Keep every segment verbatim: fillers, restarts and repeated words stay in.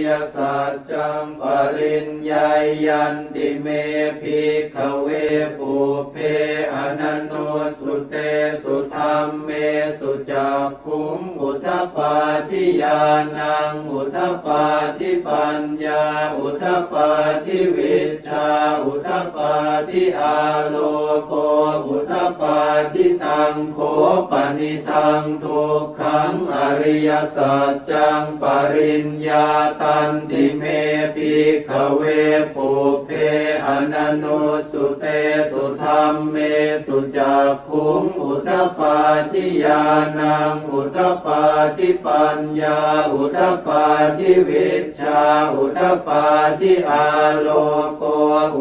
Ariyasaccaṃ pariññeyyanti me bhikkhave pubbe ananussutesu dhammesu cakkhuṃ udapādi ñāṇaṃ udapādi paññā udapādi vijjā udapādi āloko udapādi. Taṃ kho panidaṃ dukkhaṃ ariyasaccaṃ pariññātanti me bhikkhave pubbe ananussutesu dhammesu cakkhuṃ udapādi ñāṇaṃ udapādi paññā udapādi vijjā udapādi āloko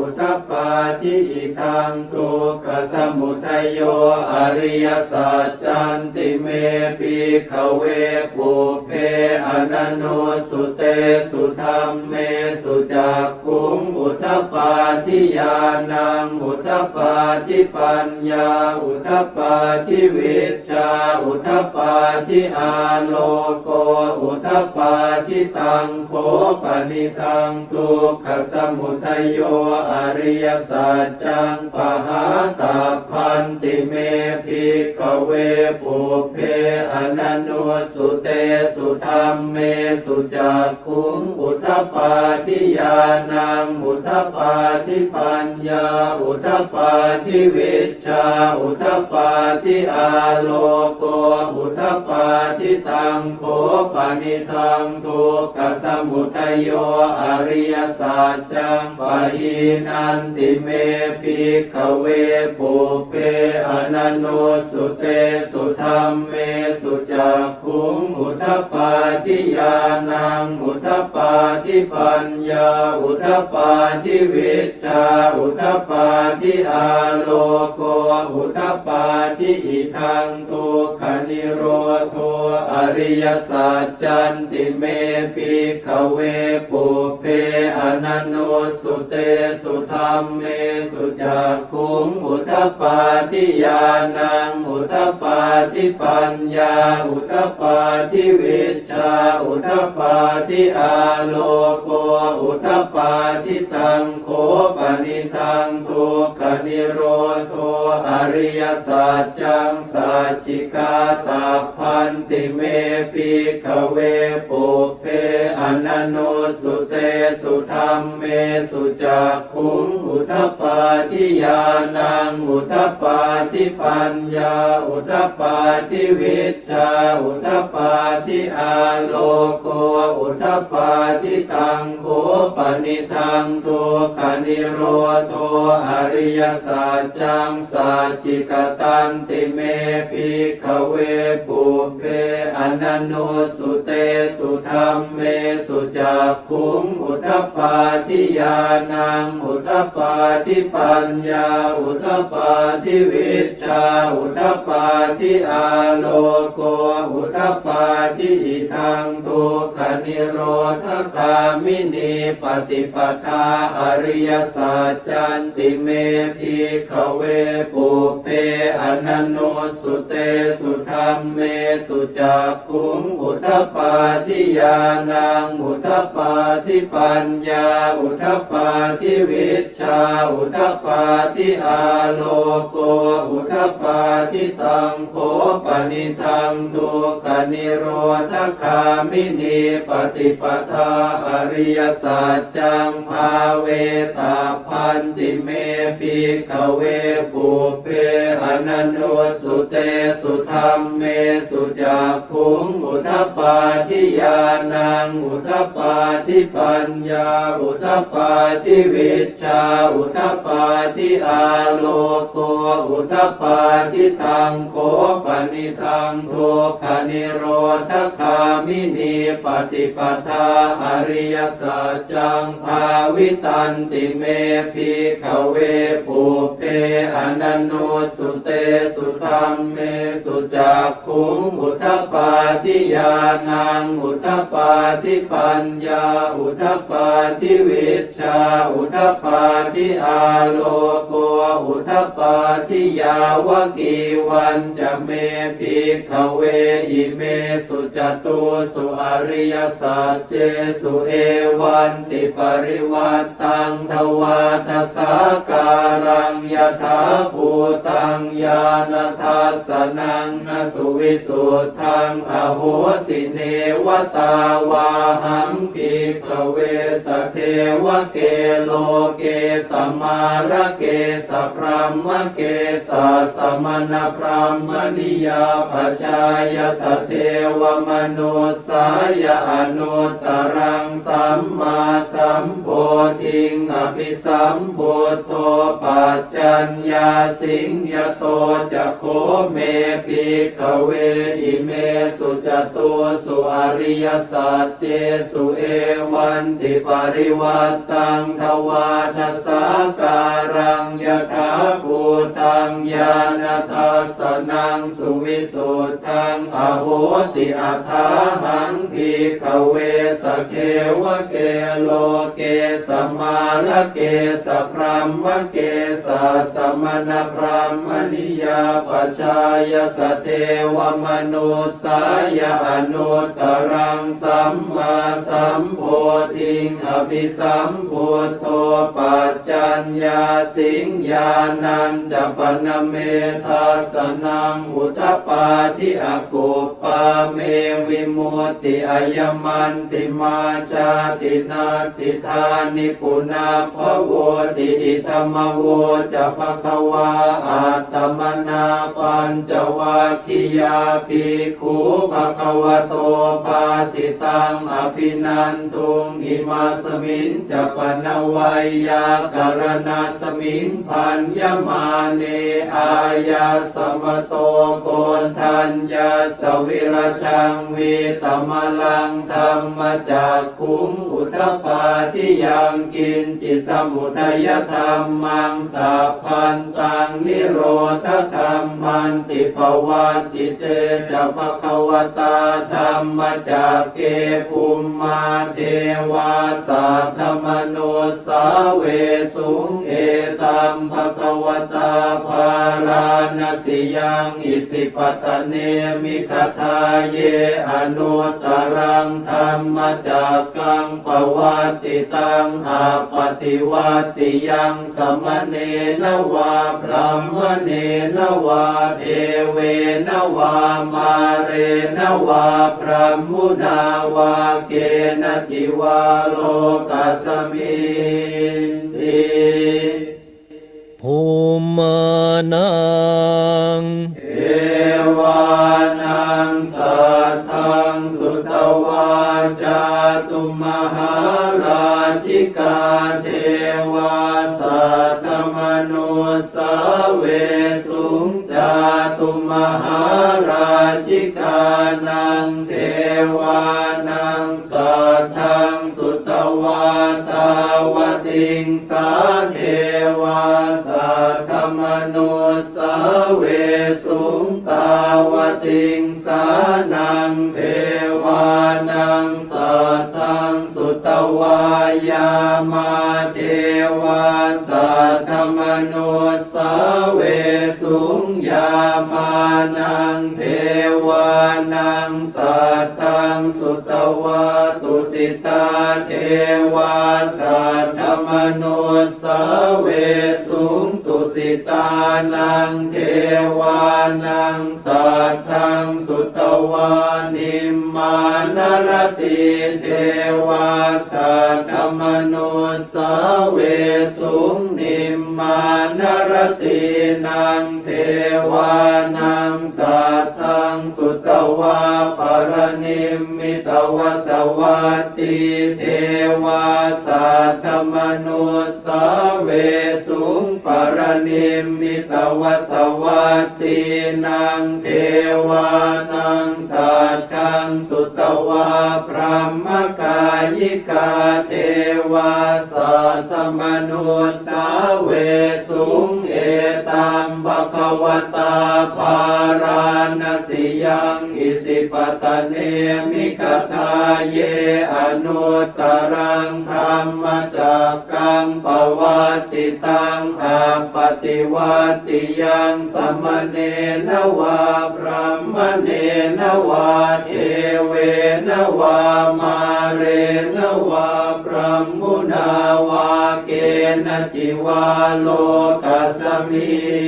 udapādi. Idaṃ dukkhasamudayo ariyasaccanti me bhikkhave pubbe ananussutesu dhammesu cakkhuṃ udapādi ñāṇaṃ udapādi paññā udapādi vijjā udapādi āloko udapādi. Taṃ kho panidaṃ dukkhasamudayo ariyasaccaṃ pahātabbanti me bhikkhave pubbe ananussutesu dhammesu cakkhuṃ udapādi ñāṇaṃ udapādi paññā udapādi vijjā udapādi āloko udapādi. Taṃ kho panidaṃ dukkhasamudayo ariyasaccaṃ pahīnanti me bhikkhave pubbe ananussutesu dhammesu cakkhuṃ udapādi ñāṇaṃ udapādi paññā udapādi vijjā udapādi āloko udapādi. Idaṃ dukkhanirodho ariyasaccanti me bhikkhave pubbe ananussutesu dhammesu cakkhuṃ udapādi ñāṇaṃ udapādi paññā udapādi vijjā udapādi āloko udapādi. Taṃ kho panidaṃ dukkhanirodho ariyasaccaṃ sacchikātabbanti me bhikkhave pubbe ananussutesu dhammesu cakkhuṃ udapādi ñāṇaṃ udapādi paññā udapādi vijjā udapādi āloko udapādi. Taṃ kho panidaṃ dukkhanirodho ariyasaccaṃ sacchikatanti me bhikkhave pubbe ananussutesu dhammesu cakkhuṃ udapādi ñāṇaṃ udapādi paññā udapādi vijjā udapādi āloko udapādi. Idaṃ dukkhanirodhagāminī paṭipadā ariyasaccanti me bhikkhave pubbe ananussutesu dhammesu cakkhuṃ udapādi ñāṇaṃ udapādi paññā udapādi vijjā udapādi āloko udapādi. Taṃ kho panidaṃ dukkhanirodhagāminī paṭipadā ariyasaccaṃ bhāvetabbanti me bhikkhave pubbe ananussutesu dhammesu cakkhuṃ udapādi ñāṇaṃ udapādi paññā udapādi vijjā udapādi āloko udapādi. Taṃ kho panidaṃ dukkhanirodhagāminī paṭipadā ariyasaccaṃ bhāvitanti me bhikkhave pubbe ananussutesu dham me su cakkhuṃ udapādi ñāṇaṃ udapādi paññā udapādi vijjā udapādi āloko udapādi. Yāvakīvañca me bhikkhave imesu catūsu ariyasaccesu evantiparivaṭṭaṃ dvādasākāraṃ yathābhūtaṃ ñāṇadassanaṃ na suvisuddhaṃ ahosi. Neva tāvāhaṃ bhikkhave sadevake loke samārake sabrahmake sassamaṇabrāhmaṇiyā pajāya sadevamanussāya anuttaraṃ sammāsambodhiṃ abhisambuddho paccaññāsiṃ. Yato ca kho me bhikkhave imesu catūsu ariyasaccesu evantiparivaṭṭaṃ dvādasākāraṃ yathābhūtaṃ ñāṇadassanaṃ suvisuddhaṃ ahosi. Athāhaṃ bhikkhave sadevake loke samārake sabrahmake sassamaṇabrāhmaṇiyā pajāya sadevamanussāya anuttaraṃ sammāsambodhiṃ abhisambuddho paccaññāsiṃ. Ñāṇañca pana me dassanaṃ udapādi akup pā me vimutti ayamantimā jāti natthidāni punabbhavoti. Idamavoca bhagavā. Attamanā pañcavaggiyā bhikkhū bhagavato bhāsitaṃ abhinanduṃ. Imasmiñca pana veyyākaraṇasmiṃ bhaññamāne āyasmato Koṇḍaññassa virajaṃ vītamalaṃ dhammacakkhuṃ udapādi yaṃ kiñci samudayadhammaṃ sabbantaṃ nirodhadhammanti. Pavattite ca bhagavatā dhammacakke bhummā devā saddamanus sāvesuṃ etaṃ bhagavatā Bārāṇasiyaṃ Isipatane Migadāye anuttaraṃ dhammacakkaṃ pavattitaṃ appaṭivattiyaṃ samaṇena vā brāhmaṇena vā devena vā mārena vā brahmunā vā kenaci vā lokasminti. Bhummānaṃ devānaṃ saddaṃ sutvā cātummahārājikā devā saddamanussāvesuṃ. Cātummahārājikānaṃ devānaṃ saddaṃ sutvā tāvatiṃsā devā saddamanussāvesuṃ. Tāvatiṃsānaṃ devānaṃ saddaṃ sutvā yāmā devā saddamanussāvesuṃ. Yāmānaṃ devānaṃ saddaṃ sutvā tusitā devā saddamanussāvesuṃ. Tusitānaṃ devānaṃ saddaṃ sutvā nimmānaratī devā saddamanussāvesuṃ. Nimmānaratīnaṃ devānaṃ saddaṃ sutvā paranimmitavasavattī devā saddamanussāvesuṃ. Paranimmitavasavattīnaṃ devānaṃ saddaṃ sutvā brahmakāyikā devā saddamanussāvesuṃ. Etaṃ bhagavatā bārāṇasiyaṃ isipatane migadāye anuttaraṃ dhammacak kaṃ pavattitaṃ appaṭivattiyaṃ samaṇena vā brāhmaṇena vā devena vā mārena vā brahmunā vā kenaci vā lokasminti.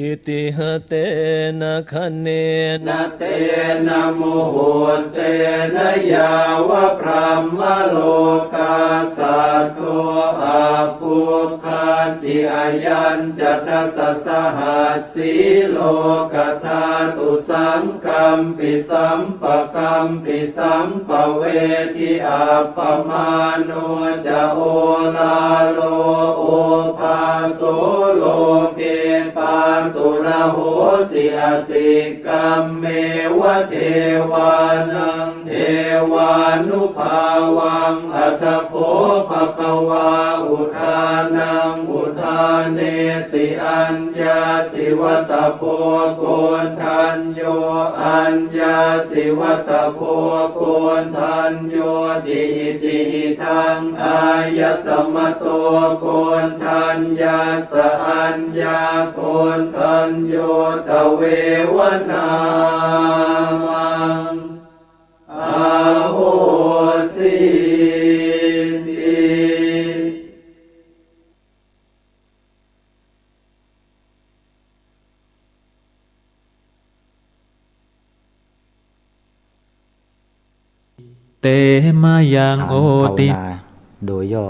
Itiha tena khaṇena tena muhuttena yāva brahmalokā saddo abbhuggacchi. Ayañca dasasahassī lokadhātu saṅkampi sampakampi sampavedhi. Appamāṇo ca oḷāro obhāso loke pāturahosi atikkammeva devānaṃ devānubhāvaṃ. Atha kho bhagavā udānaṃ udānesi: Aññāsi vata bho koṇḍañño, aññāsi vata bho koṇḍaññoti. Itihidaṃ āyasmato koṇḍaññassa aññākoṇḍañño tveva nāmaṃ ahosīti. Te mayaṃ ถาม โอติ ภาวนา โดยย่อ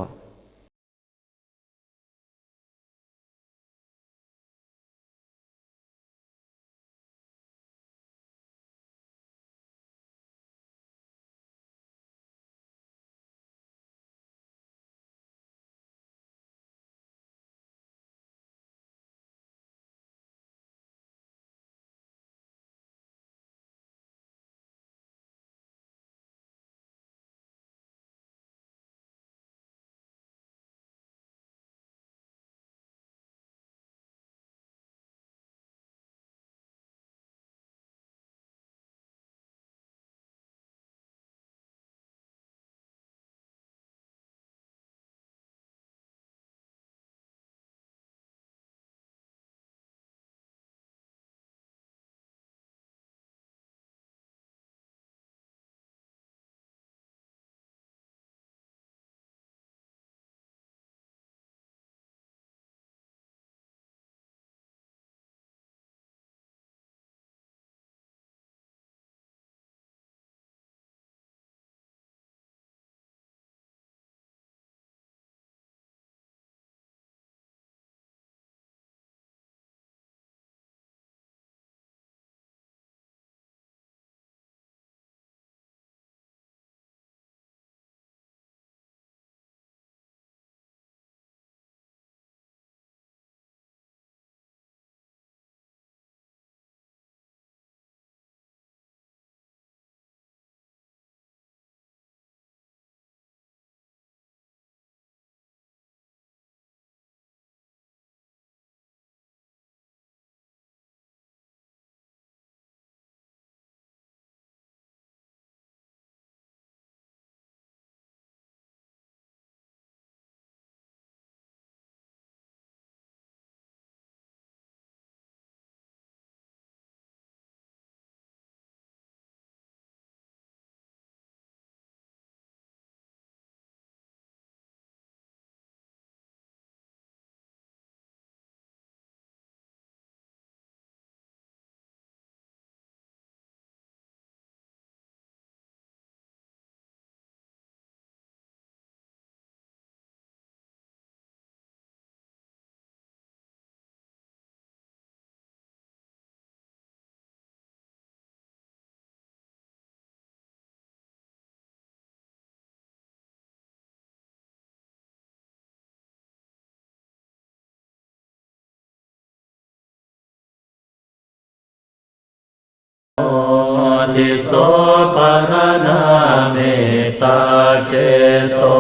Otisoparanā mettā ceto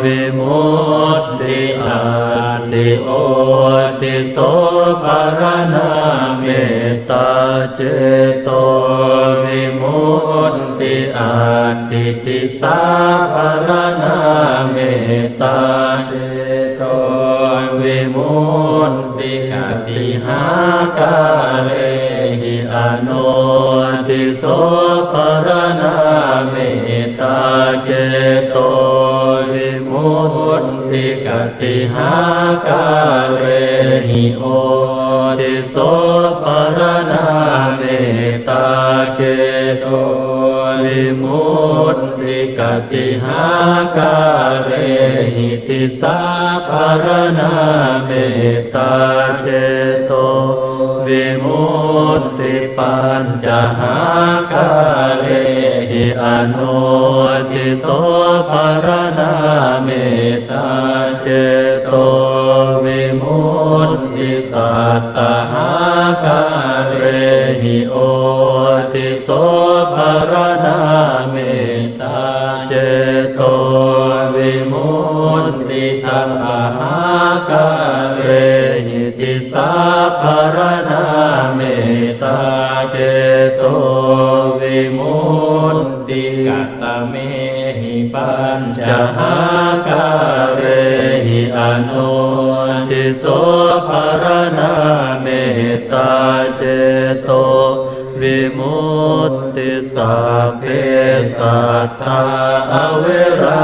vimutti atti. Otisoparanā mettā ceto vimutti atti. Disāparanā mettā ceto vimutti. Katihākārehi anotisoparanā mettā ceto vimutti. Katihākārehi otisoparanā mettā ceto vimutti. Katihākārehi disāparanā mettā ceto vimutti. Pañcahākārehi anotisoparanā mettā ceto vimutti. Sattahākārehi otisoparanā mettā ceto vimutti. Dasahākārehi disāparanā mettā ceto vimutti. Katamehi pañcahākārehi anotisoparanā mettā ceto vimutti. Sabbe sattā averā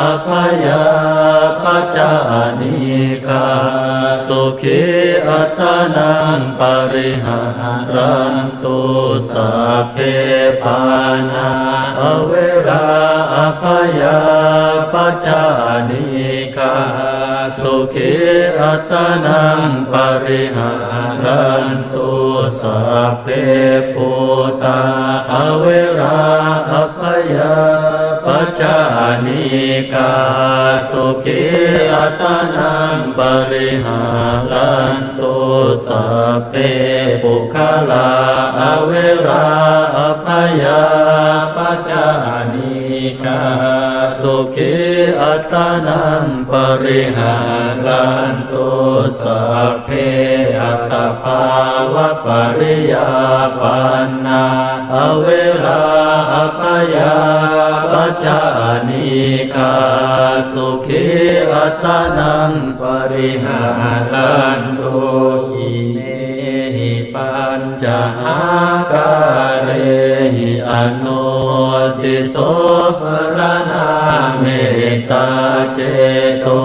abyāpajjhā anīghā sukhī attānaṃ pariharantu. Sabbe pāṇā averā abyāpajjhā anīghā sukhī attānaṃ pariharantu. Sabbe bhūtā averā abyāpajjhā anīghā sukhī attānaṃ pariharantu. Sabbe puggalā averā abyāpajjhā anīghā sukhī attānaṃ pariharantu. Sabbe attabhāvapariyāpannā averā abyāpajjhā anīghā sukhī attānaṃ pariharantu. Imehi pañcahākārehi anotisoparanā mettā ceto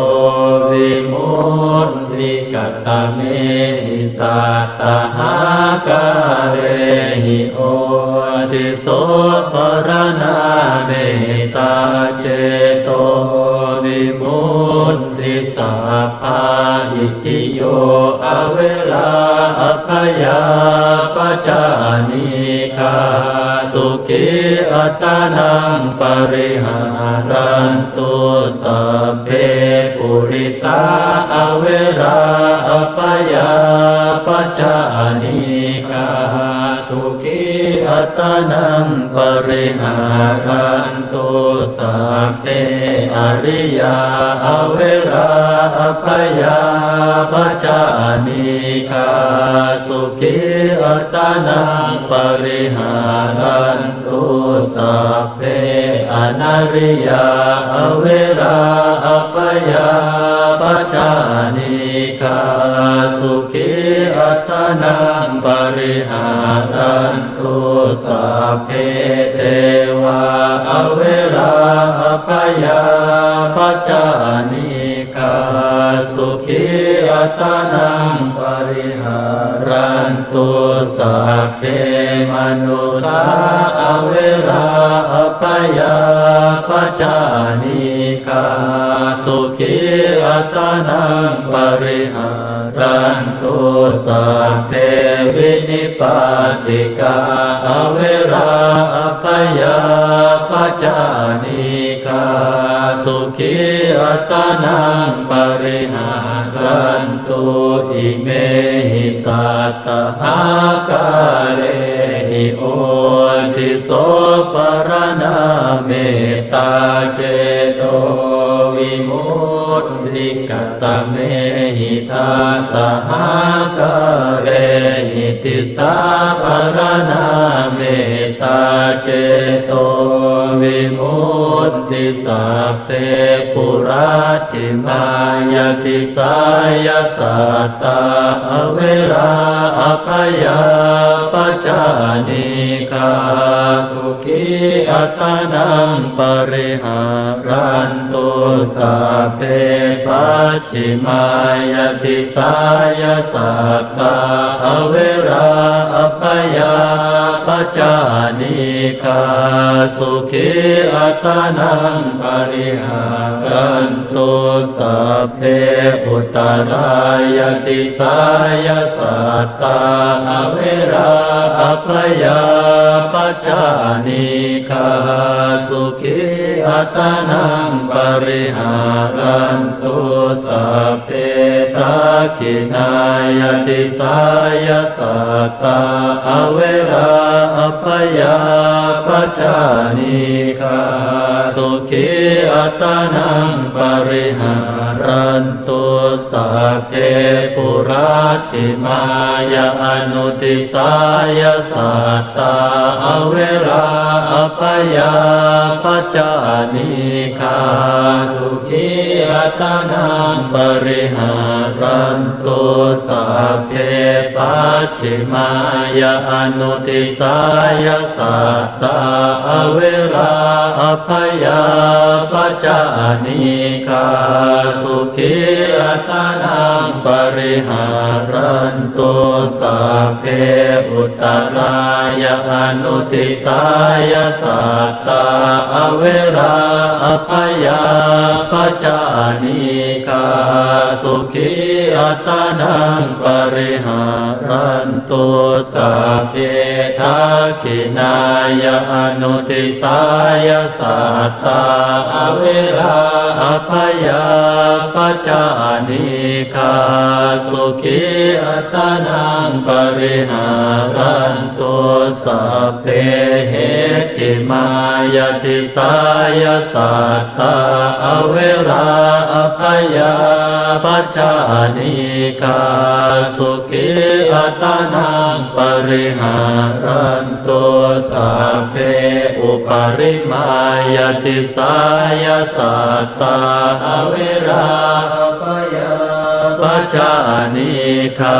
vimutti. Katamehi sattahākārehi otisoparanā mettā ceto vimutti. Sabbā itthiyo averā abyāpajjhā anīghā sukhī attānaṃ pariharantu. Sabbe purisā averā abyāpajjhā anīghā sukhī attānaṃ pariharantu. Sabbe ariyā averā abyāpajjhā anīghā sukhī attānaṃ pariharantu. Sabbe anariyā averā abyāpajjhā anīghā sukhī attānaṃ pariharantu. Sabbe devā averā abyāpajjhā anīghā sukhī attānaṃ pariharantu. Sabbe manussā averā abyāpajjhā anīghā sukhī attānaṃ pariharantu. Sabbe vinipātikā averā abyāpajjhā anīghā sukhī attānaṃ pariharantu. Imehi sattahākārehi โอติโส ปะระณาเมตตาเจโตวิมุตติ กะตะเมหิ ทัสสะหะกาเรหิ ติสสา ปะระณาเมตตาเจโตวิมุตติ สัพเพปุรัตติมายา ติสสายา สัตตา อะเวรา อะพยาปัจจานีฆา สุขีอัตตานัง ปะริหารันตุ สัพเพปัจ ฉิมายา ติสสายา สัตตา อะเวรา อะพยาปัจจานีฆา สุขีอัตตานัง ปะริหารันตุ สัพเพอุตตรายา ติสสายา สัตตา อะเวรา อะพยาปัจจานีฆา สุขีอัตตานัง ปะริหารันตุ สัพเพทักขิณายา ติสสายา สัตตา อะเวรา อะพยาปัจจานีฆา สุขีอัตตานัง ปะริหารันตุ สัพเพปุรัตติมายา อนุติสสายา สัตตา อะเวรา อะพยาปัจจานีฆา สุขีอัตตานัง ปะริหารันตุ สัพเพปัจฉิมายา อนุติสสายา สัตตา อะเวรา อะพยาปัจจานีฆา สุขีอัตตานัง ปะริหารันตุ สัพเพอุตตรายา อนุติสสายา สัตตา อะเวรา อะพยาปัจจานีฆา สุขีอัตตานัง ปะริหารัน ตุ สัพเพทักขิณายา อนุติสสายา สัตตา อะเวรา อะพยาปัจจานีฆา สุขีอัตตานัง ปะริหารันตุ สัพเพเหขिมายา ติสสายา สัตตา อะเวรา อะพยาปัจจานีฆา สุขีอัตตานัง ปะริหารันตุ สัพเพอุปริมายา ติสสายา สัตตา อะเวรา อะพยาปัจจานีฆา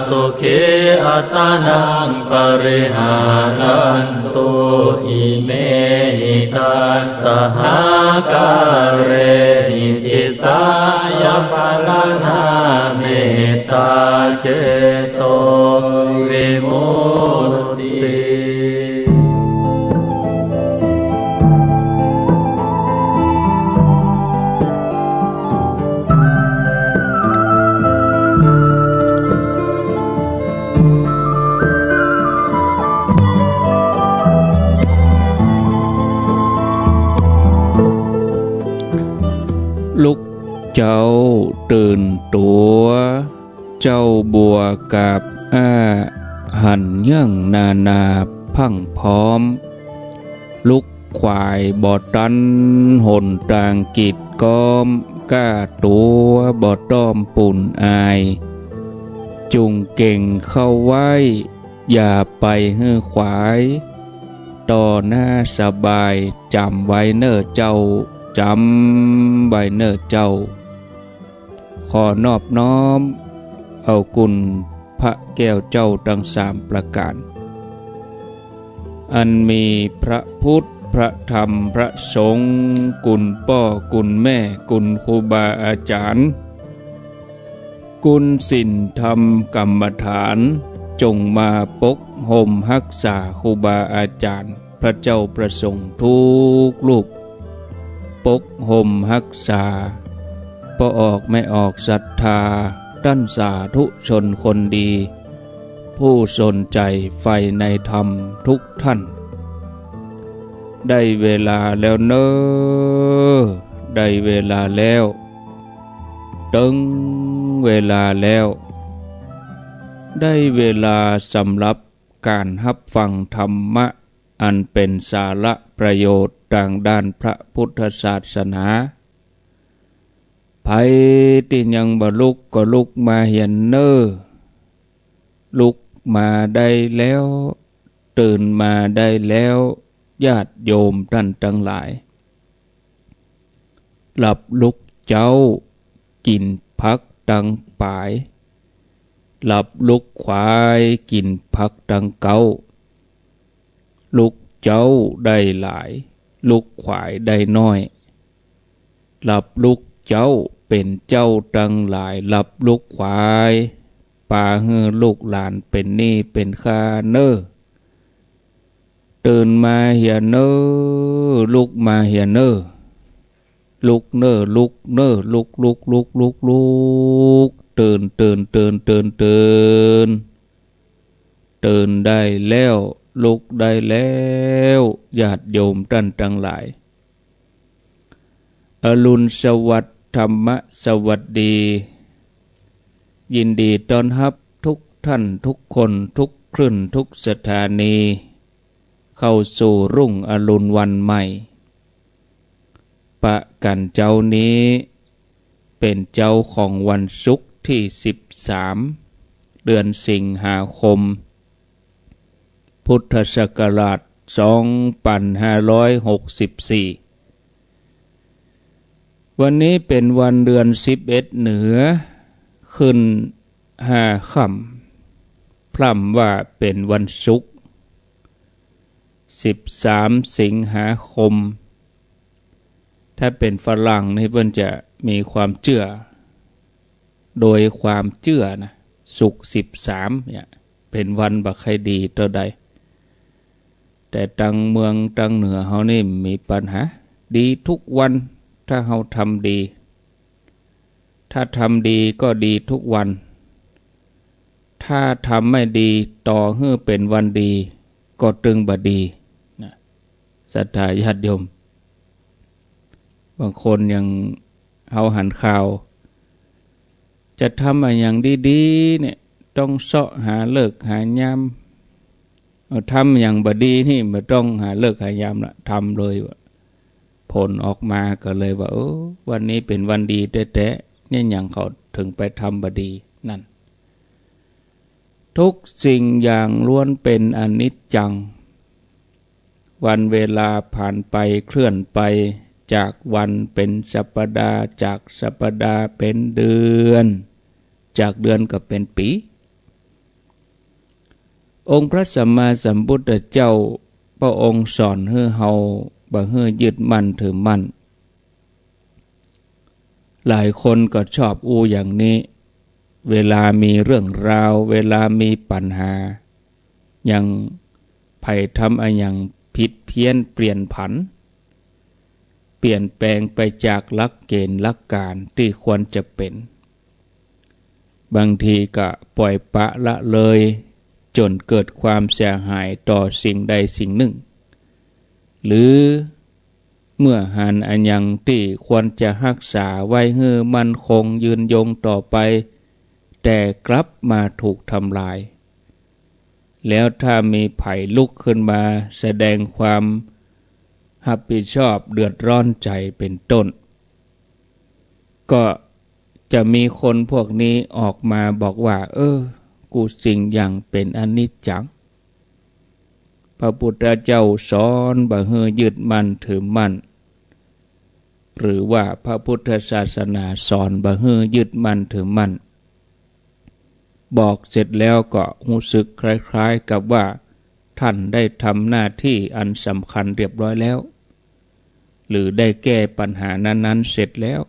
สุขีอัตตานัง ปะริหารันตุ อิเมหิ ทัสสะหะกาเรหิ ติสสายา ปะระณาเมตตา เจโตวิมุตติ ลุกเจ้าตื่นตั๋ว เจ้าบัวกาบอ้า หันเยื่องนานาพรั่งพร้อม ลุกขวายบ่ตัน หนตางกีดก๊อม ก้าตั๋วบ่ต้อมปูนอาย จุ่งเก่งเข้าไว้ อย่าไปหื้อขวาย ต่อหน้าสบาย จ๋ำไว้เน่อเจ้า จ๋ำไว้เน่อเจ้า ขอนอบน้อมเอาคุณพระแก้วเจ้าตังสามประก๋าน อันมีพระพุทธ พระธรรม พระสงฆ์ คุณป้อ คุณแม่ คุณครูบาอาจ๋ารย์ คุณศีลธรรมกรรมฐาน จงมาปกห่มฮักษาครูบาอาจ๋ารย์ พระเจ้าพระสงฆ์ทุกรูป ปกห่มฮักษา ป้อออกแม่ออกศรัทธา ต้านสาธุชนคนดี ผู้สนใจ๋ใฝ่ในธรรมทุกท่าน ได้เวลาแล้วเน่อ ได้เวลาแล้ว เติงเวลาแล้ว ได้เวลาสำหรับ ก๋านฮับฟังธรรมะ อันเป๋นสาระประโยชน์ตางด้านพระพุทธศาสนา ใผตี้ยังบ่ลุกก็ลุกมาเหียเน่อ ลุกมาได้แล้ว ตื่นมาได้แล้ว ญาติโยมต้านตังหลาย หลับลุกเจ๊า กิ๋นผักตังป๋าย หลับลุกขวาย กิ๋นผักตังเก๊า ลุกเจ๊าได้หลาย ลุกขวายได้น้อย หลับลุกเจ๊าเป๋นเจ้าตังหลาย หลับลุกขวาย ปาหื้อลูกหลานเป๋นหนี้เป๋นค่าเน่อ ตื่นมาเหียเน่อ ลุกมาเหียเน่อ ลุกเน่อ ลุกเน่อ ลุก ลุก ลุก ลุก ลุก ตื่น ตื่น ตื่น ตื่น ตื่น ตื่นได้แล้ว ลุกได้แล้ว ญาติโยมต้านตังหลาย อรุณสวัสดิ์ ธรรมสวัสดี ยินดีต้อนฮับทุกท่านทุกคน ทุกคลื่น ทุกสถานี เข้าสู่รุ่งอรุณวันใหม่ ปะกั๋นเจ๊านี้ เป๋นเจ๊าของวันศุกร์ตี้สิบสาม เดือนสิงหาคม พุทธศักราชสองปันห้าร้อยหกสิบสี่ วันนี้เป๋นวันเดือนสิบเอ็ดเหนือ ขึ้นห้าค่ำ พร่ำว่าเป๋นวันศุกร์ สิบสามสิงหาคม ถ้าเป๋นฝรั่งนี่เปิ้นจะมีความเจื้อ โดยความเจื้อนะ ศุกร์สิบสามเนี่ย เป๋นวันบ่ใค่ดีเต้าใด แต่ตางเมืองตางเหนือเฮานี่มีปัญหา ดีทุกวัน ถ้าเฮาทำดี ถ้าทำดีก็ดีทุกวัน ถ้าทำไม่ดี ต่อหื้อเป๋นวันดี ก็ตึงบ่ดีนะ ศรัทธาญาติโยม บางคนยัง เฮาหันข่าว จะทำอะหยังดีๆ เนี่ย ต้องเซาะหาฤกษ์หายาม เอา ทำอะหยังบ่ดีนี่ บ่ต้องหาฤกษ์หายามละ ทำเลยว่ะ ผลออกมาก็เลยว่า เออ วันนี้เป๋นวันดีแต๊ๆ เนี่ย หยังเขาเถิงไปทำบ่ดีนั่น ทุกสิ่งอย่างล้วนเป๋นอนิจจัง วันเวลาผ่านไปเคลื่อนไป จากวันเป๋นสัปดาห์ จากสัปดาห์เป๋นเดือน จากเดือนก็เป๋นปี๋ องค์พระสัมมาสัมพุทธเจ้า พระองค์สอนหื้อเฮาบ่หื้อยึดมั่นถือมั่น หลายคนก็ชอบอู้อย่างนี้ เวลามีเรื่องราว เวลามีปัญหา ยังใผทำอะหยังผิดเพี้ยนเปลี่ยนผัน เปลี่ยนแปลงไปจากหลักเก๋ณฑ์หลักการตี้ควรจะเป๋น บางทีก็ปล่อยปละละเลย จ๋นเกิดความเสียหายต่อสิ่งใดสิ่งนึ่ง หรือเมื่อหันอะหยังตี้ควรจะฮักษาไว้หื้อมั่นคงยืนยงต่อไป แต่กลับมาถูกทำลาย แล้วถ้ามีใผลุกขึ้นมาแสดงความฮับผิดชอบเดือดร้อนใจ๋เป๋นต้น ก็จะมีคนพวกนี้ออกมาบอกว่า เออ กู้สิ่งอย่างเป๋นอนิจจัง พระพุทธเจ้าสอนบ่หื้อยึดมั่นถือมั่น หรือว่าพระพุทธศาสนาสอนบ่หื้อยึดมั่นถือมั่น บอกเสร็จแล้วก็ฮู้สึกคล้ายๆ กับว่าท่านได้ทำหน้าที่อันสำคัญเรียบร้อยแล้ว หรือได้แก้ปัญหานั้นๆ เสร็จแล้ว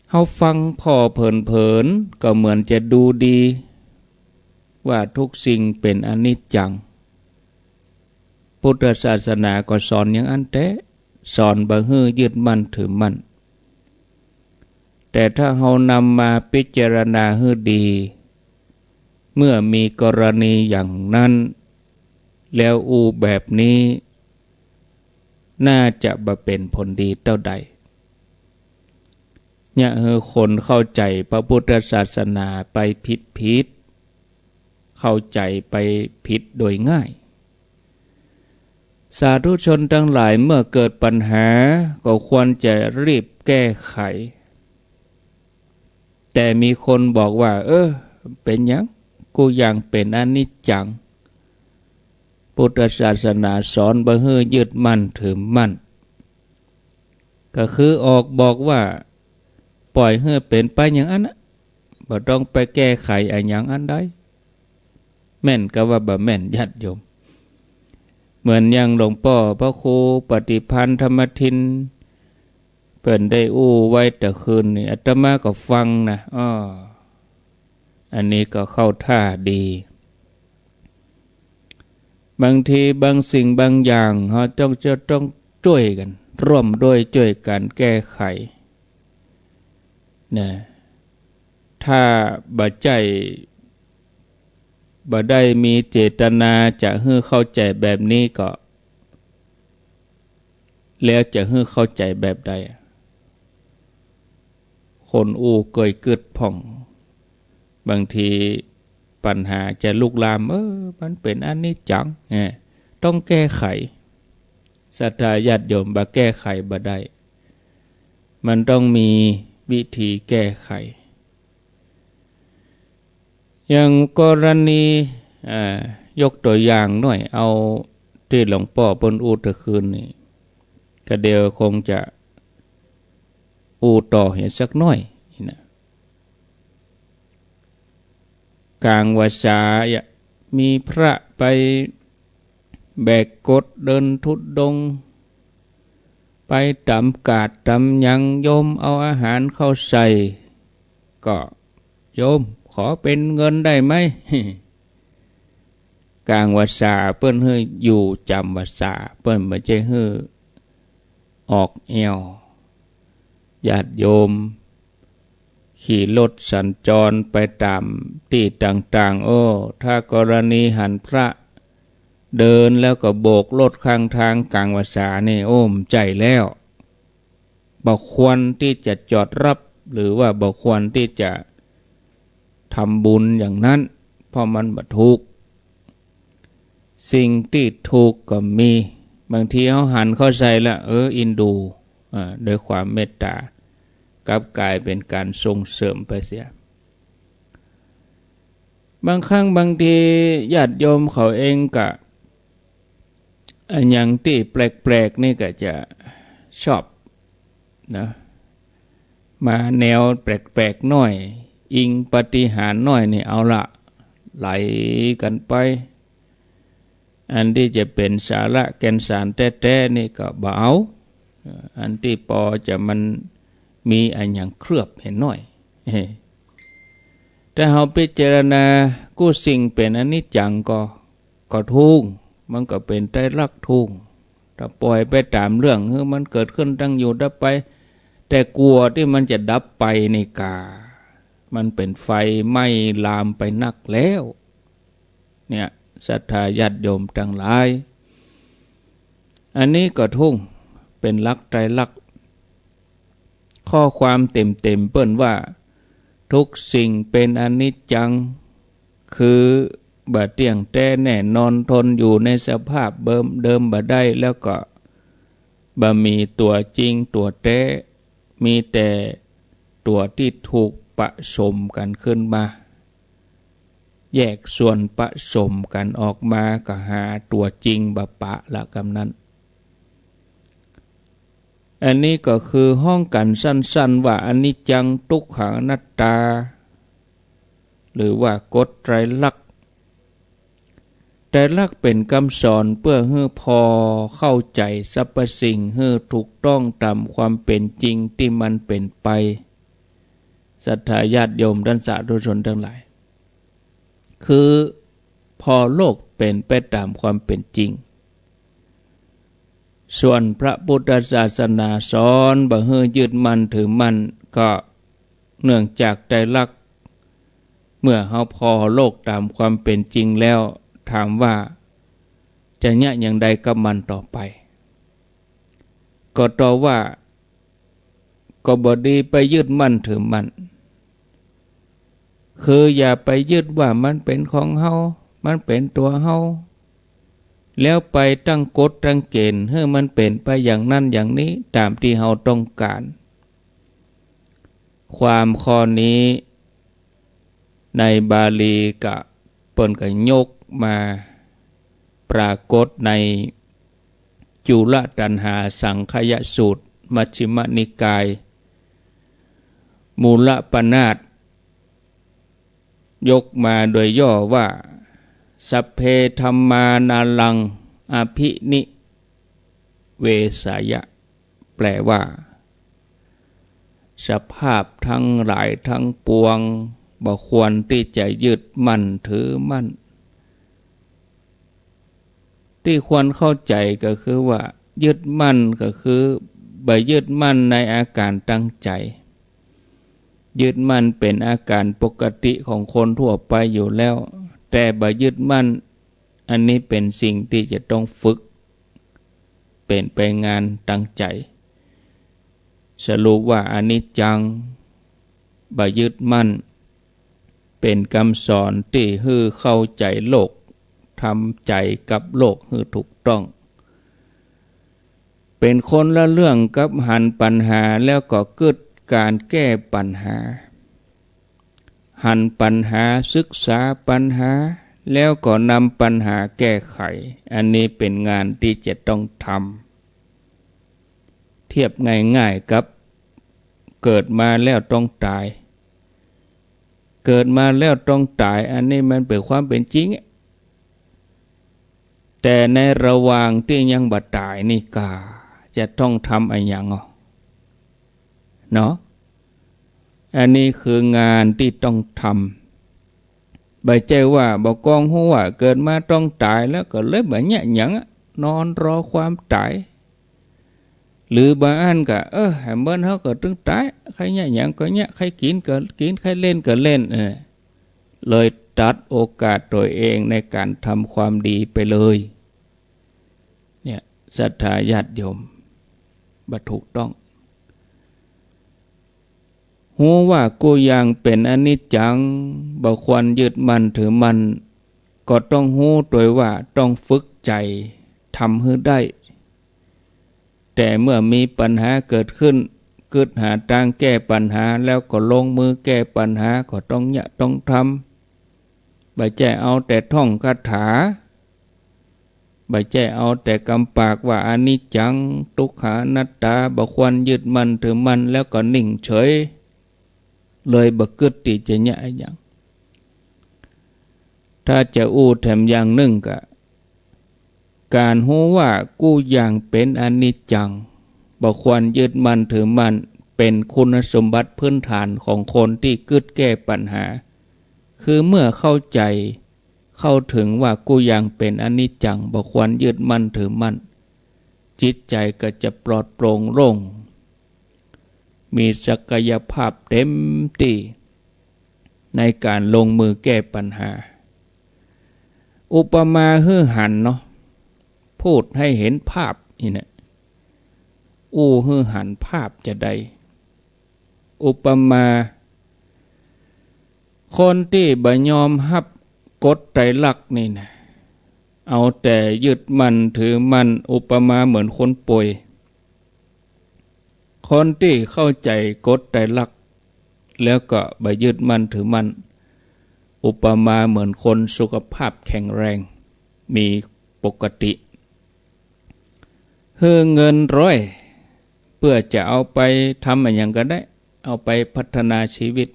เฮาฟังผ่อเผินๆ ก็เหมือนจะดูดี ว่าทุกสิ่งเป๋นอนิจจัง พุทธศาสนาก็สอนอย่างอั้นแต๊ สอนบ่หื้อยึดมั่นถือมั่น แต่ถ้าเฮานำมาพิจารณาหื้อดี เมื่อมีกรณีอย่างนั้น แล้วอู้แบบนี้ น่าจะบ่เป๋นผลดีเต้าใด เยียะหื้อคนเข้าใจ๋พระพุทธศาสนาไปผิดๆ เ เข้าใจ๋ไปผิดโดยง่าย สาธุชนตังหลาย เมื่อเกิดปัญหาก็ควรจะรีบแก้ไข แต่มีคนบอกว่า เออ เป๋นหยัง กู้อย่างเป๋นอนิจจัง พุทธศาสนาสอนบ่หื้อยึดมั่นถือมั่น ก็คือออกบอกว่า ป่อยหื้อเป๋นไปอย่างอั้นนะ บ่ต้องไปแก้ไขอะหยังอันใด แม่นกาว่าบ่แม่น ญาติโยม เหมือนอย่างหลวงป้อพระครูปฏิภาณธรรมทิน เปิ้นได้อู้ไว้แต่คืนนี้ อาตมาก็ฟังนะ อ้อ อันนี้ก็เข้าท่าดี บางทีบางสิ่งบางอย่าง เฮาต้อง จะต้องจ้วยกั๋น ร่วมด้วยจ้วยกั๋นแก้ไข นะ ถ้าบ่ใจ้ บ่ได้มีเจตนาจะหื้อเข้าใจ๋แบบนี้ก็ แล้วจะหื้อเข้าใจ๋แบบใดอะ คนอู้เกยกึ๊ดพ่อง บางทีปัญหาจะลุกลาม เออ มันเป๋นอนิจจัง เนี่ย ต้องแก้ไข ศรัทธาญาติโยม บ่แก้ไขบ่ได้ มันต้องมีวิธีแก้ไข อย่างกรณี อ่า ยกตั๋วอย่างหน้อย เอาตี้หลวงป้อเปิ้นอู้แต่คืนนี้ ก็เดี๋ยวคงจะอู้ต่อเหียสักหน้อยนี่นะ ก๋างพรรษาอะ มีพระไปแบกกฐเดินธุดงค์ ไปต๋ามกาดต๋ามหยัง โยมเอาอาหารเข้าใส่ ก็ โยม ขอเป๋นเงินได้ไหม ก๋างพรรษาเปิ้นหื้ออยู่จ๋ำพรรษา เปิ้นบ่ใจ้หื้อออกแอ่ว ญาติโยม ขี่รถสัญจรไปต๋ามตี้ต่างๆ โอ้ ถ้ากรณีหันพระเดินแล้วก็โบกรถข้างตางก๋างพรรษานี่ โอ้ บ่ใจ้แล้ว บ่ควรตี้จะจอดฮับ หรือว่าบ่ควรตี้จะทำบุญอย่างนั้น เพราะมันบ่ถูก สิ่งตี้ถูกก็มี บางทีเฮาหันเข้าใส่ละ เออ เอ็นดู อ่า ด้วยความเมตตา กลับกลายเป๋นก๋านส่งเสริมไปเสีย บางครั้งบางทีญาติโยมเขาเองก็ อะหยังตี้แปลกๆ นี่ก็จะชอบนะ มาแนวแปลกๆ หน้อย อิงปาฏิหาริย์หน้อยนี่ เอาละ ไหลกั๋นไป อันตี้จะเป๋นสาระแก่นสารแต๊ๆ นี่ก็บ่เอา อันตี้ปอจะมันมีอะหยังเคลือบเหียหน้อย ถ้าเฮาพิจารณากู้สิ่งเป๋นอนิจจังก็ ก็ถูก มันก็เป๋นไตรลักษณ์ถูก ถ้าป่อยไปต๋ามเรื่อง หื้อมันเกิดขึ้นตั้งอยู่ดับไป แต่กว่าตี้มันจะดับไปนี่กา มันเป๋นไฟไหม้ลามไปนักแล้ว เนี่ย ศรัทธาญาติโยมตังหลาย อันนี้ก็ถูก เป๋นหลักไตรลักษณ์ ข้อความเต็มๆ เปิ้นว่า ทุกสิ่งเป๋นอนิจจัง คือบ่เตี้ยงแต๊แน่นอน ทนอยู่ในสภาพเดิมๆ บ่ได้ แล้วก็บ่มีตั๋วจริงตั๋วแต๊ มีแต่ตั๋วตี้ถูกปะสมกั๋นขึ้นมา แยกส่วนปะสมกั๋นออกมา ก็หาตั๋วจริงบ่ปะละกำนั้น อันนี้ก็คือฮ้องกั๋นสั้นๆ ว่าอนิจจัง ตุ๊กขัง อนัตตา หรือว่ากฎไตรลักษณ์ ไตรลักษณ์เป๋นกำสอนเปื้อหื้อผ่อเข้าใจ๋สรรพสิ่งหื้อถูกต้องต๋ามความเป๋นจริงตี้มันเป๋นไป ศรัทธาญาติโยมต้านสาธุชนตังหลาย คือผ่อโลกเป๋นไปต๋ามความเป๋นจริง ส่วนพระพุทธศาสนาสอนบ่หื้อยึดมั่นถือมั่น ก็เนื่องจากไตรลักษณ์ เมื่อเฮาผ่อโลกต๋ามความเป๋นจริงแล้ว ถามว่าจะเยียะอย่างใดกับมันต่อไป ก็ตอบว่า ก็บ่ดีไปยึดมั่นถือมั่น คืออย่าไปยึดว่ามันเป๋นของเฮา มันเป๋นตั๋วเฮา แล้วไปตั้งกฎตั้งเกณฑ์หื้อมันเป๋นไปอย่างนั้นอย่างนี้ต๋ามตี้เฮาต้องก๋าน ความข้อนี้ในบาลีก็เปิ้นก็ยกมาปรากฏในจุลตัณหาสังคยสูตร มัชฌิมนิกาย มูลปนาต ยกมาโดยย่อว่า สัพเพธัมมานาลังอภินิเวสายะ แปลว่า สภาพทั้งหลายทั้งปวงบ่ควรตี้จะยึดมั่นถือมั่น ตี้ควรเข้าใจ๋ก็คือว่า ยึดมั่นก็คือบ่ยึดมั่นในอาก๋านตังใจ๋ ยึดมั่นเป๋นอาก๋านปกติของคนทั่วไปอยู่แล้ว แต่บ่ยึดมั่น อันนี้เป๋นสิ่งตี้จะต้องฝึก เป๋นไปงานตังใจ๋ สรุปว่าอนิจจัง บ่ยึดมั่น เป๋นกำสอนตี้หื้อเข้าใจ๋โลก ทำใจ๋กับโลกหื้อถูกต้อง เป๋นคนละเรื่องกับหันปัญหาแล้วก็กึ๊ดก๋านแก้ปัญหา หันปัญหา ศึกษาปัญหา แล้วก็นำปัญหาแก้ไข อันนี้เป๋นงานตี้จะต้องทำ เทียบง่ายๆ กับเกิดมาแล้วต้องต๋าย เกิดมาแล้วต้องต๋าย อันนี้มันเป๋นความเป๋นจริง แต่ในระหว่างตี้ยังบ่ต๋ายนี่ก้า จะต้องทำอะหยังอ่ะ เนาะ อันนี้คืองานตี้ต้องทำ บ่ใจ้ว่าบ่กองฮู้ว่าเกิดมาต้องต๋ายแล้วก็เลยบ่เยียะหยังอะ นอนรอความต๋าย หรือบางอันก็ เออ หื้อเมินเฮาก็ตึงต๋าย ใค่เยียะหยังก็เยียะ ใค่กิ๋นก็กิ๋น ใค่เล่นก็เล่น เออ เลยตัดโอกาสตั๋วเองในก๋านทำความดีไปเลย เนี่ย ศรัทธาญาติโยม บ่ถูกต้อง ฮู้ว่ากู้อย่างเป๋นอนิจจัง บ่ควรยึดมั่นถือมั่น ก็ต้องฮู้ตวยว่าต้องฝึกใจ๋ทำหื้อได้ แต่เมื่อมีปัญหาเกิดขึ้น กึ๊ดหาตางแก้ปัญหาแล้วก็ลงมือแก้ปัญหา ก็ต้องเยียะต้องทำ บ่ใจ้เอาแต่ท่องคาถา บ่ใจ้เอาแต่กำปากว่าอนิจจัง ตุ๊กขา อนัตตา บ่ควรยึดมั่นถือมั่น แล้วก็นิ่งเฉย เลยบ่กึ๊ดตี้จะเยียะอะหยัง ถ้าจะอู้แถมอย่างนึ่งก็ ก๋านฮู้ว่ากู้อย่างเป๋นอนิจจัง บ่ควรยึดมั่นถือมั่น เป๋นคุณสมบัติพื้นฐานของคนตี้กึ๊ดแก้ปัญหา คือเมื่อเข้าใจ๋ เข้าเถิงว่ากู้อย่างเป๋นอนิจจัง บ่ควรยึดมั่นถือมั่น จิตใจ๋ก็จะปลอดโปร่งโล่ง มีศักยภาพเต็มตี้ในก๋านลงมือแก้ปัญหา อุปมาหื้อหันเนาะ พูดให้เห็นภาพนี่นะ อู้หื้อหันภาพจาใด อุปมา คนตี้บ่ยอมฮับกฎไตรลักษณ์นี่นะ เอาแต่ยึดมั่นถือมั่น อุปมาเหมือนคนป่วย คนตี้เข้าใจ๋กฎไตรลักษณ์ แล้วก็บ่ยึดมั่นถือมั่น อุปมาเหมือนคนสุขภาพแข็งแรง มีปกติ หื้อเงินร้อย เปื้อจะเอาไปทำอะหยังก็ได้ เอาไปพัฒนาชีวิต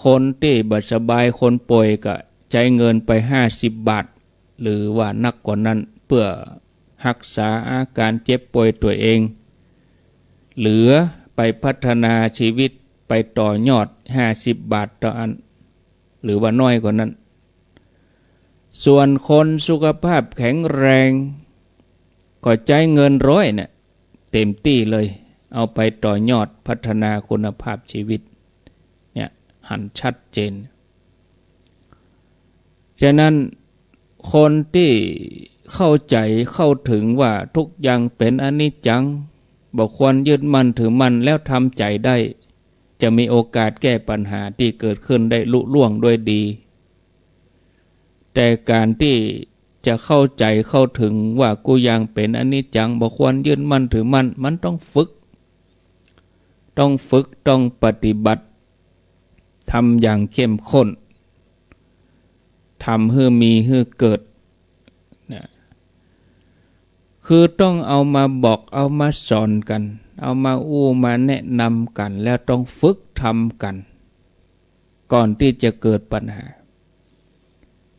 คนตี้บ่สบาย คนป่วยก็ใจ๊เงินไปห้าสิบบาท หรือว่านักกว่านั้น เปื้อฮักษาอาก๋านเจ็บป่วยตั๋วเอง เหลือไปพัฒนาชีวิต ไปต่อยอดห้าสิบบาทเต้าอั้น หรือว่าน้อยกว่านั้น ส่วนคนสุขภาพแข็งแรง ก็ใจ๊เงินร้อยเนี่ย เต็มตี้เลย เอาไปต่อยอดพัฒนาคุณภาพชีวิต เนี่ย หันชัดเจน ฉะนั้น คนตี้เข้าใจ๋เข้าเถิงว่าทุกอย่างเป๋นอนิจจัง บ่ควรยึดมั่นถือมั่น แล้วทำใจ๋ได้ จะมีโอกาสแก้ปัญหาตี้เกิดขึ้นได้ลุล่วงด้วยดี แต่ก๋านตี้จะเข้าใจ๋เข้าเถิงว่ากู้อย่างเป๋นอนิจจัง บ่ควรยึดมั่นถือมั่น มันต้องฝึก ต้องฝึก ต้องปฏิบัติ ทำอย่างเข้มข้น ทำหื้อมีหื้อเกิด นะ คือต้องเอามาบอก เอามาสอนกั๋น เอามาอู้มาแนะนำกั๋น แล้วต้องฝึกทำกั๋น ก่อนตี้จะเกิดปัญหา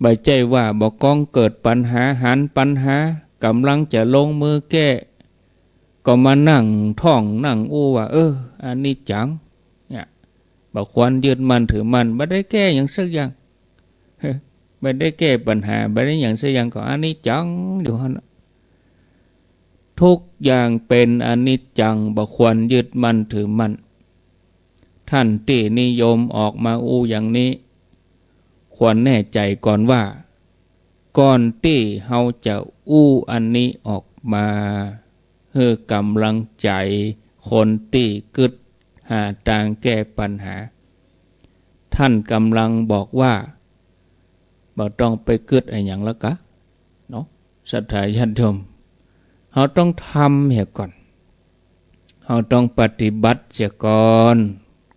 บ่ใจ้ว่าบ่กองเกิดปัญหา หันปัญหา ก่ำลังจะลงมือแก้ ก็มานั่งท่องนั่งอู้ว่า เออ อนิจจัง เนี่ย บ่ควรยึดมั่นถือมั่น บ่ได้แก้หยังสักอย่าง บ่ได้แก้ปัญหา บ่ได้หยังสักอย่าง ก็อนิจจังอยู่หั้นน่ะ ทุกอย่างเป๋นอนิจจัง บ่ควรยึดมั่นถือมั่น ท่านตี้นิยมออกมาอู้อย่างนี้ ควรแน่ใจ๋ก่อนว่า ก่อนตี้เฮาจะอู้อันนี้ออกมา หื้อก๋ำลังใจ๋คนตี้กึ๊ดหาตางแก้ปัญหา ท่านก่ำลังบอกว่า บ่ต้องไปกึ๊ดอะหยังแล้วกา เนาะ ศรัทธาญาติโยม เฮาต้องทำเหียก่อน เฮาต้องปฏิบัติเสียก่อน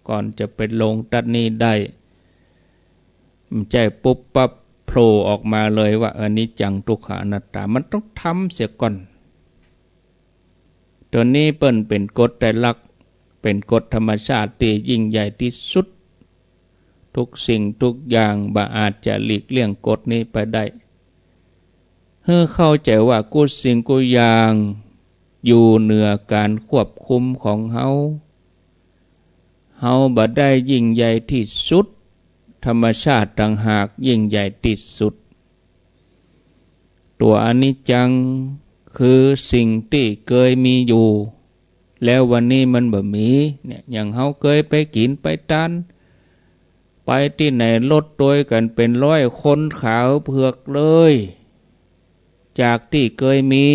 ก่อนจะไปลงตั๊ดนี้ได้ บ่ใจ้ปุ๊บปั๊บโผล่ออกมาเลยว่า อนิจจัง ทุกขัง อนัตตา มันต้องทำเสียก่อน ตั๋วนี้เปิ้นเป๋นกฎไตรลักษณ์ เป๋นกฎธรรมชาติตี้ยิ่งใหญ่ตี้สุด ทุกสิ่งทุกอย่างบ่อาจจะหลีกเลี่ยงกฎนี้ไปได้ หื้อเข้าใจ๋ว่ากู้สิ่งกู้อย่างอยู่เหนือก๋านควบคุมของเฮา เฮาบ่ได้ยิ่งใหญ่ตี้สุด ธรรมชาติต่างหากยิ่งใหญ่ตี้สุด ตั๋วอนิจจัง คือสิ่งตี้เกยมีอยู่ แล้ววันนี้มันบ่มี เนี่ย อย่างเฮาเกยไปกิ๋นไปตาน ไปตี้ไหนลดตวยกั๋นเป๋นร้อยคนขาวเผือกเลย จากตี้เกยมี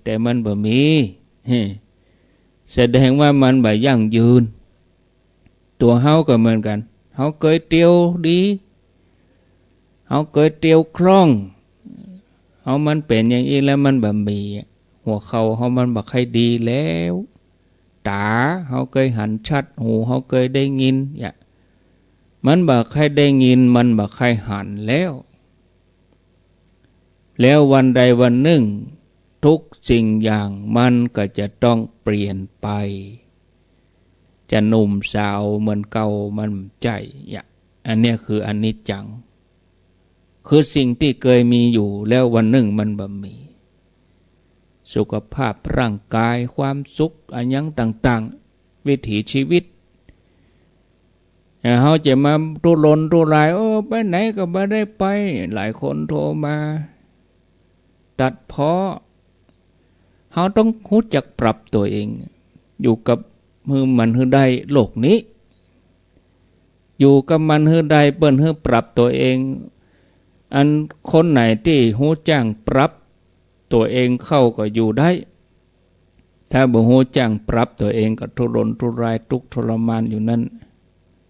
แต่มันบ่มี แสดงว่ามันบ่ยั่งยืน ตั๋วเฮาก็เหมือนกั๋น เฮาเกยเตียวดี เฮาเกยเตียวคล่อง เฮามันเป๋นอย่างอี้แล้วมันบ่มี หัวเข่าเฮามันบ่ใค่ดีแล้ว ต๋าเฮาเกยหันชัด หูเฮาเกยได้ยิน เนี่ย มันบ่ใค่ได้ยิน มันบ่ใค่หันแล้ว แล้ววันใดวันนึ่ง ทุกสิ่งอย่างมันก็จะต้องเปลี่ยนไป จะหนุ่มสาวเหมือนเก่ามันบ่ใจ้ เนี่ย อันเนี้ยคืออนิจจัง คือสิ่งตี้เกยมีอยู่ แล้ววันนึ่งมันบ่มี สุขภาพร่างกาย ความสุขอะหยังต่างๆ วิถีชีวิต เฮาจะมาทุรนทุราย โอ้ ไปไหนก็บ่ได้ไป หลายคนโทรมาตัดพ้อ เฮาต้องฮู้จักปรับตั๋วเอง อยู่กับหื้อมันหื้อได้ โลกนี้ อยู่กับมันหื้อได้ เปิ้นหื้อปรับตั๋วเอง อันคนไหนตี้ฮู้จักปรับตั๋วเองเข้าก็อยู่ได้ ถ้าบ่ฮู้จักปรับตั๋วเองก็ทุรนทุราย ตุ๊กข์ทรมานอยู่นั้น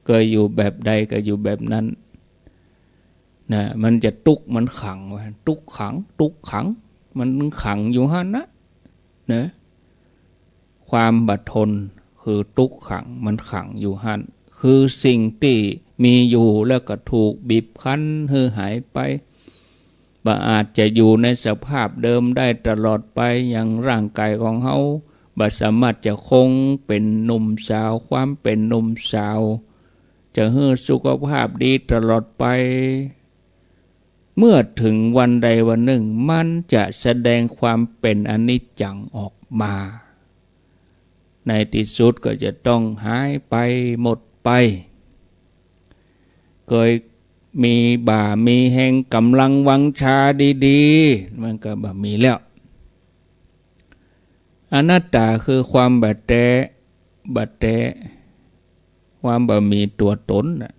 เกยอยู่แบบใดก็อยู่แบบนั้น นะ มันจะตุ๊กข์ มันขังไว้ ตุ๊กขัง ตุ๊กขัง มันขังอยู่หั้นนะ นะ ความบ่ทนคือตุ๊กขัง มันขังอยู่หั้น คือสิ่งตี้มีอยู่แล้วก็ถูกบีบคั้นหื้อหายไป บ่อาจจะอยู่ในสภาพเดิมได้ตลอดไป อย่างร่างกายของเฮา บ่สามารถจะคงเป๋นหนุ่มสาว ความเป๋นหนุ่มสาว จะหื้อสุขภาพดีตลอดไป เมื่อถึงวันใดวันนึ่ง มันจะแสดงความเป๋นอนิจจังออกมา ในตี้สุดก็จะต้องหายไปหมดไป เกยมีบ่ามีแฮงก๋ำลังวังชาดีๆ มันก็บ่มีแล้ว อนัตตาคือความบ่แต๊ บ่แต๊ ความบ่มีตั๋วต๋นน่ะ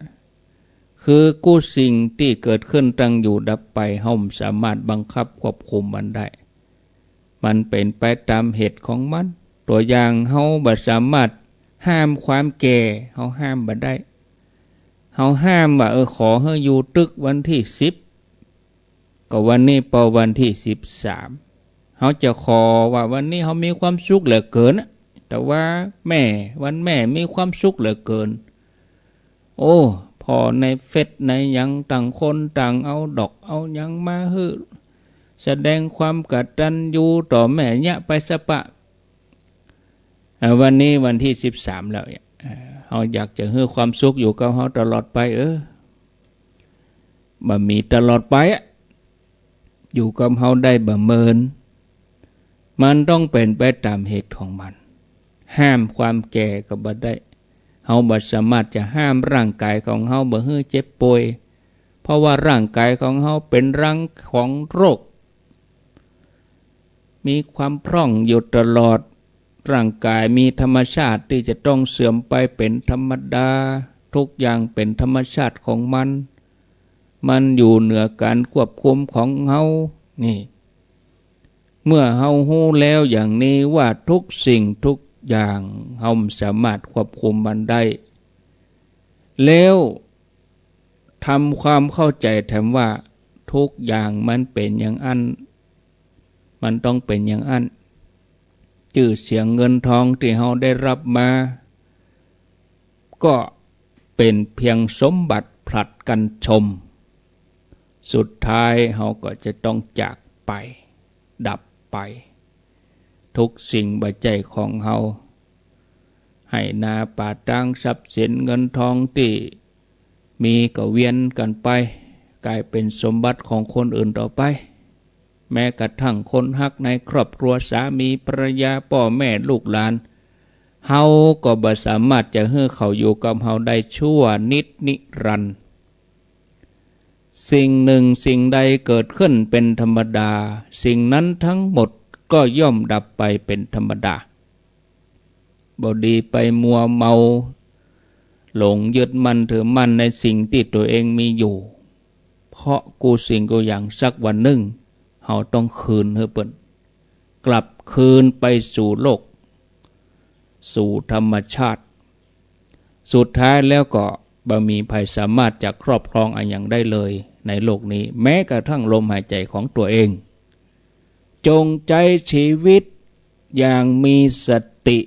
คือกู้สิ่งตี้เกิดขึ้นตั้งอยู่ดับไป เฮาบ่สามารถบังคับควบคุมมันได้ มันเป๋นไปต๋ามเหตุของมัน ตั๋วอย่าง เฮาบ่สามารถห้ามความแก่ เฮาห้ามบ่ได้ เฮาห้ามว่า เออ ขอหื้ออยู่ตึกวันตี้สิบ ก็วันนี้เป๋าวันตี้สิบสาม เฮาจะขอว่าวันนี้เฮามีความสุขเหลือเกินอะ แต่ว่าแม่ วันแม่มีความสุขเหลือเกิน โอ้ ผ่อในเฟซในหยังต่างคนต่างเอาดอกเอาหยังมาหื้อ แสดงความกตัญญูต่อแม่เยียะไปสะปะ อ่า วันนี้วันตี้สิบสามแล้วเนี่ย อ่า เฮาอยากจะหื้อความสุขอยู่กับเฮาตลอดไป เออ บ่มีตลอดไปอะ อยู่กับเฮาได้บ่เมิน มันต้องเป๋นไปต๋ามเหตุของมัน ห้ามความแก่ก็บ่ได้ เฮาบ่สามารถจะห้ามร่างก๋ายของเฮาบ่หื้อเจ็บป่วย เพราะว่าร่างก๋ายของเฮาเป๋นรังของโรค มีความพร่องอยู่ตลอด ร่างก๋ายมีธรรมชาติตี้จะต้องเสื่อมไปเป๋นธรรมดา ทุกอย่างเป๋นธรรมชาติของมัน มันอยู่เหนือก๋านควบคุมของเฮา นี่ เมื่อเฮาฮู้แล้วอย่างนี้ว่าทุกสิ่งทุกอย่างเฮาบ่สามารถควบคุมมันได้ แล้วทำความเข้าใจ๋แถมว่าทุกอย่างมันเป๋นอย่างอั้น มันต้องเป๋นอย่างอั้น จื้อเสียงเงินทองตี้เฮาได้ฮับมา ก็เป๋นเพียงสมบัติผลัดกั๋นชม สุดท้ายเฮาก็จะต้องจากไป ดับไป ทุกสิ่งบ่ใจ้ของเฮา ไฮ่นาป่าตางทรัพย์สินเงินทองตี้มีก็เวียนกั๋นไป ก๋ายเป๋นสมบัติของคนอื่นต่อไป แม้กระทั่งคนฮักในครอบครัว สามีภรรยา ป้อแม่ลูกหลาน เฮาก็บ่สามารถจะหื้อเขาอยู่กับเฮาได้ชั่วนิจนิรันดร์ สิ่งหนึ่งสิ่งใดเกิดขึ้นเป๋นธรรมดา สิ่งนั้นทั้งหมดก็ย่อมดับไปเป๋นธรรมดา บ่ดีไปมัวเมา หลงยึดมั่นถือมั่นในสิ่งตี้ตั๋วเองมีอยู่ เพราะกู้สิ่งกู้อย่างสักวันนึ่ง เฮาต้องคืนหื้อเปิ้น กลับคืนไปสู่โลก สู่ธรรมชาติ สุดท้ายแล้วก็บ่มีใผสามารถจะครอบครองอะหยังได้เลยในโลกนี้ แม้กระทั่งลมหายใจ๋ของตั๋วเอง จงใจ๊ชีวิตอย่างมีสติ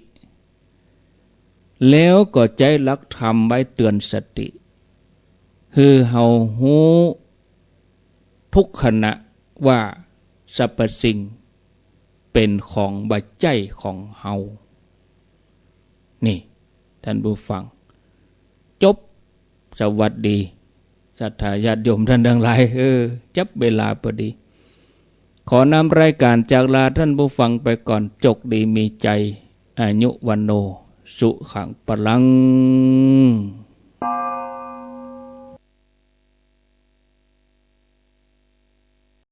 แล้วก็ใจ๊หลักธรรมไว้เตือนสติ หื้อเฮาฮู้ทุกขณะว่าสรรพสิ่งเป๋นของบ่ใจ้ของเฮา นี่ ท่านผู้ฟัง จบ สวัสดี ศรัทธาญาติโยมท่านตังหลาย เออ จับเวลาพอดี ขอนำรายก๋านจากลาท่านผู้ฟังไปก่อน โจคดีมีใจ๋ อายุวัณโณ สุขัง พลัง